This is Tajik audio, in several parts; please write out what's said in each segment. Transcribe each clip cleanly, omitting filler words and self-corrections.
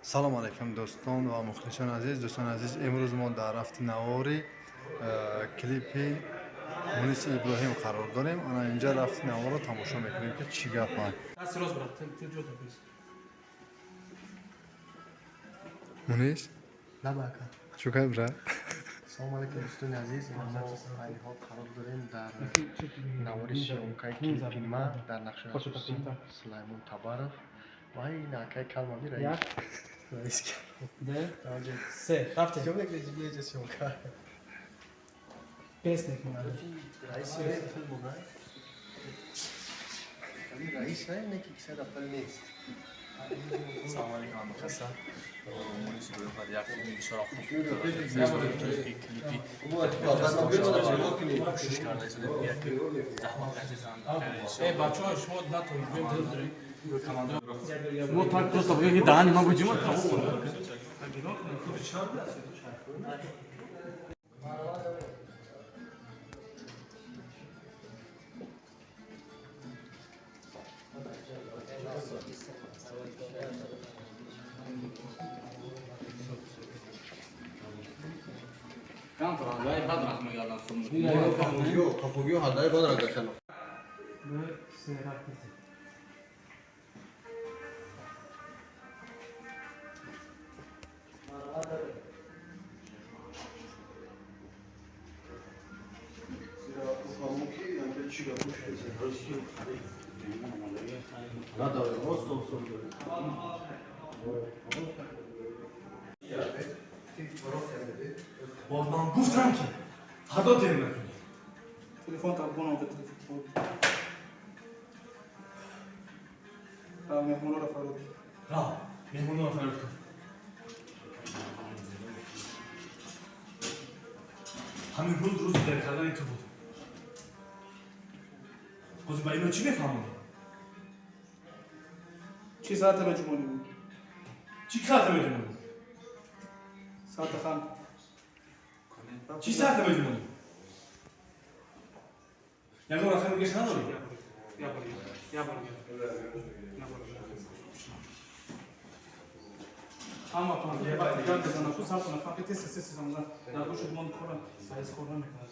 Салом алейкум, дӯстон ва мухлисони азиз. Дӯстони азиз, имрӯз мо дар рафти навори клипи Муниси Иброҳим қарор дорем. Ана инҷа рафти наворро тамошо мекунем, ки чӣ гап. Дасти рост, брат, ты ҷо табиз. Мунис. Лабака. Чӯ кай, брат? Салом алейкум, дӯстони азиз. Мо айни ҳол қарор дорем дар навори съёмкаи клипи ма, дар нақши асосӣ Сулаймон Табаров ва ин акаи калмави раис. Раис. Д, се, рафтем. Съёмка. Песник меояд. Раиси раис не ки киса дафтар нест. Салом алейкум, ҳамакаса. Мунис Иброҳим як филми бисёр хуб клипи кӯшиш карда истода, як заҳмат кашидан. Э, бачаҳо, шумо натонед, биём дил дорем. Мо так просто бигӯ, ки даҳани ма буҷима, тамом. Д, се, рафтем. Боз ман гуфтам, ки фардо дер накунӣ. Телефон табгон омада, телефон. Меҳмонро фарод. Рав, меҳмонро фарёд кун. Ҳамин рӯз рӯзи дер кардани ту буд. Ҳозир ба ино чӣ мефаҳмонӣ? Чӣ соате меҷумонӣ буд? Чӣ карта медумонӣ? Соата хан. Чӣ сарта медумонӣ? Ягон рақами дигаш надорӣ? Я бор, я бор, я бор. Ҳаматон гап бизанам, ку сартона фақи тез тез тез замзан. Дар гӯши мон кора саиз хӯрда мекунад.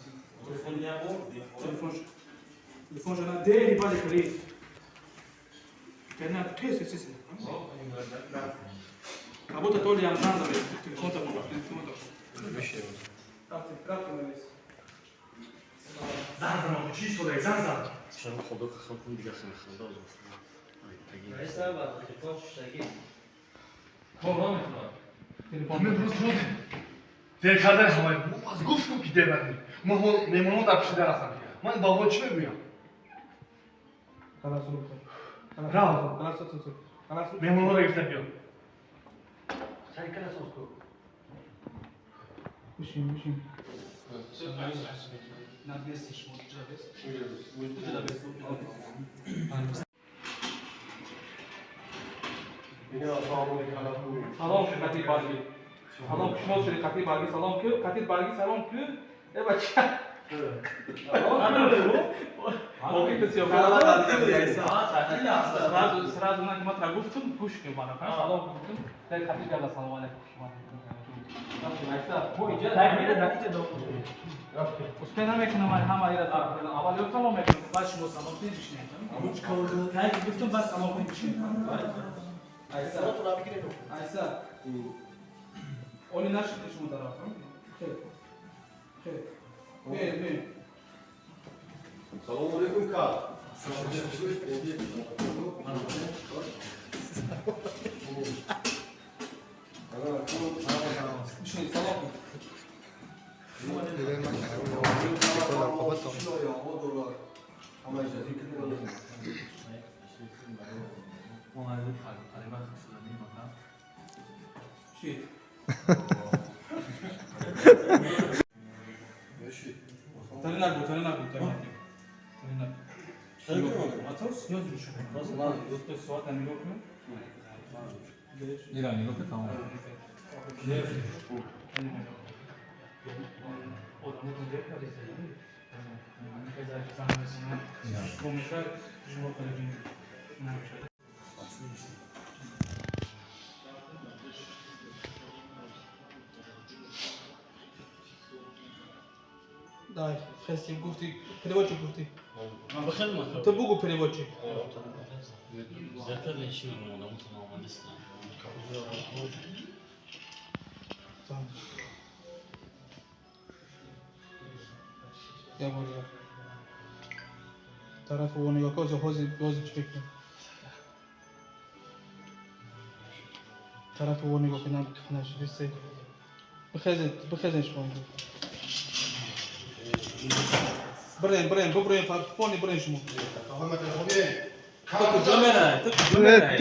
Телефон телефон жана дери бади кари. Кена тез тез тез. Работа то ли амзан да телефон та мон, телефон та. Рафтем, рафтем, раис. Зан занам, чӣ истодаи? Зан зан. Шумо худо хакун дигар ханда. Раиса, телефон шуштагӣ. Ҳамин рӯз рӯзи дер кардани ҳамаи мо. Аз гуфтам, ки дер накунӣ. Мо меҳмонон дар пушти дар ҳастанд. Ман ба онҳо чӣ мегӯям? Халас. Рав. Халас. Халас. Меҳмононро гирифта биё. Бишин, бишин. На бес шумо ҷа бес. Ҷа бес. Салом ки қатӣ барги. Салом ки шумо шуди қатӣ барги, салом ки қатӣ барги, салом ки. Э, бача. Боқӣ ту сиёҳ. Сразу сразу ман ки ма гуфтум, гӯш кун мана. Салом гуфтум. Дар қатӣ гала салом алейкум. Шумо. Успе намекунам, ман ҳама ира аввал ё салом мекунам, баъд шумо салом кунед, бишинед. Тай гуфтум, баъд салом кунед, бишинед. Айса. Айса. Оли нашид шумо дар рафтам. Хел. Хел. Не, не. Салом алейкум, ка. Бишинед, салом кунед. Дидем, ман қобатон. Шид. Тали нагу, тали нагу, тали нагу. Тали нагу. Атос, ёз рӯшо. Соата нигоҳ кун. Ира нигоҳ кун, тамом. Одамотон дер кардед. Мешад, шумо намешад. Дай, хести гуфти, переводчик гуфти. Ту бугу, переводчик. Зиёдтар чӣ мегӯям, одамотон омадистанд. Я бор дигар. Тарафи во нигоҳ кун, ҳозир ҳозир чӣ мекунем? Тарафи во нигоҳ кун, нашидисте. Бихезед, бихезед шумо инҷо. Бирен, бирен, бибурен, пони бирен шумо. Ту куҷо мерай? Ту куҷо мерай?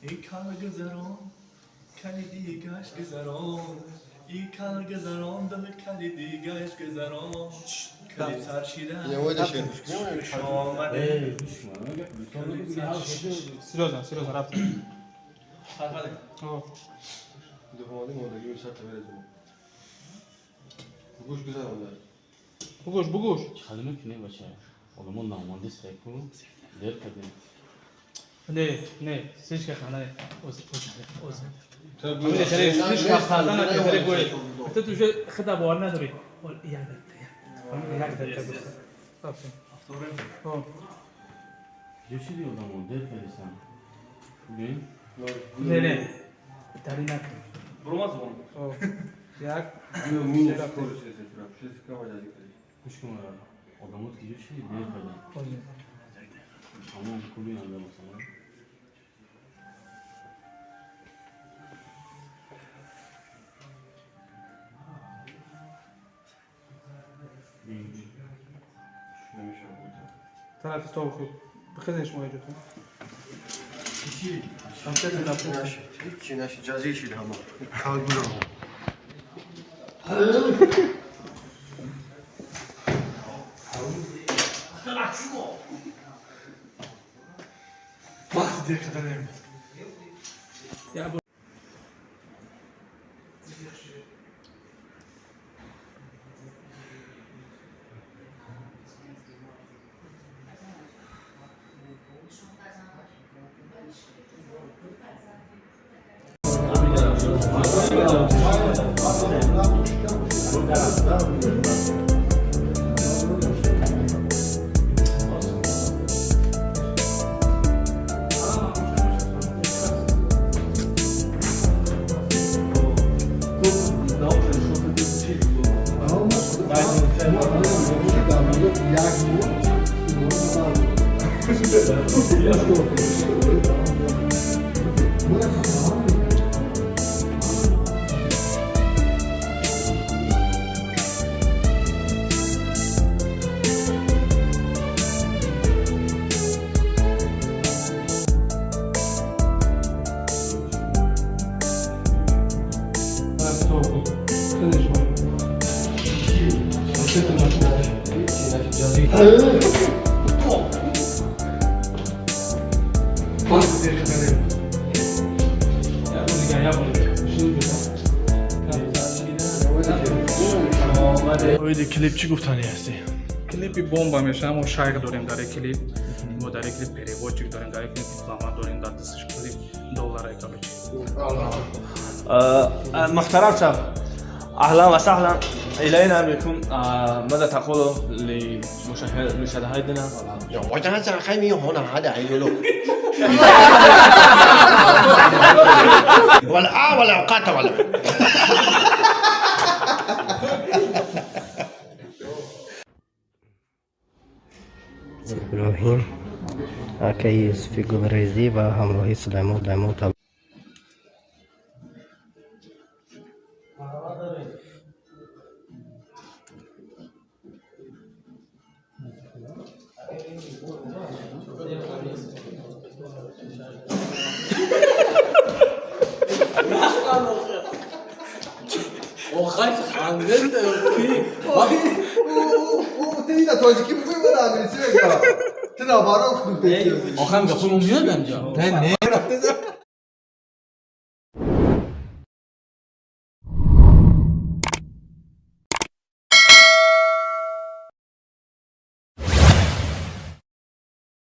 Ин кал гузарон, кали дигаш гузарон, ин кал гузарон, дил кали дигаш гузарон, кали саршида омаде. Серьёзно, серьёзно, рафтем. О. Гӯш гузаронда. Бугӯш, бугӯш. Чӣ хеле мекунем, бача? Одамон наомадиста ку, дер кардем. Не, не, слишком ханда. Оз, оз, оз. Слишком ханда накард, гӯй. Ту уже худа бовар надорӣ. Як дақиқа, як дақиқа. Рафтем. О. Ҷо шиди, одамон дер кардистанд. Бин. Не, не. Дари накун. О. Як. Се, рафтем. Гӯш кун, одамот ки ҷо шиди, дер кардем. Оз. Тамом кубинанда масалан. Бин. Тарафи стол худ. Бихезед шумо иҷотон. Рафтем, рафтем. Ҳичи нашид, ҷазир шид ҳама. Кал гузарон. Вақти дер карданем. Я бор. Тарафи стол худ. Бихезед шумо. Рафтем, рафтем. Ҳичи нашид, ҷазир. Вақти дер карданем. Як бор дигар, як бор дигар. Шуруъ бикун. Оиди клип чӣ гуфтанӣ ҳастӣ? Клипи бомба меша. Мо шайх дорем дар клип, мо дар клип переводчик дорем, дар клип дипломат дорем, дар дасташ пули доллара, короче. محترم شاف، اهلا وسهلا الينا بكم. ماذا تقول لمشاهدينا؟ 我讲讲还没有红哪的有喽。ولا آه ولا أوقات ولا Иброҳим, акаи Юсуфи Гулрезӣ ва ҳамроҳи Сулаймон Сулаймон. Охай ханде. Тоҷикӣ бигӯй, ман англисӣ мегӯям. Ту наоборот. Охам гапи мо меёд анҷо. Не, не.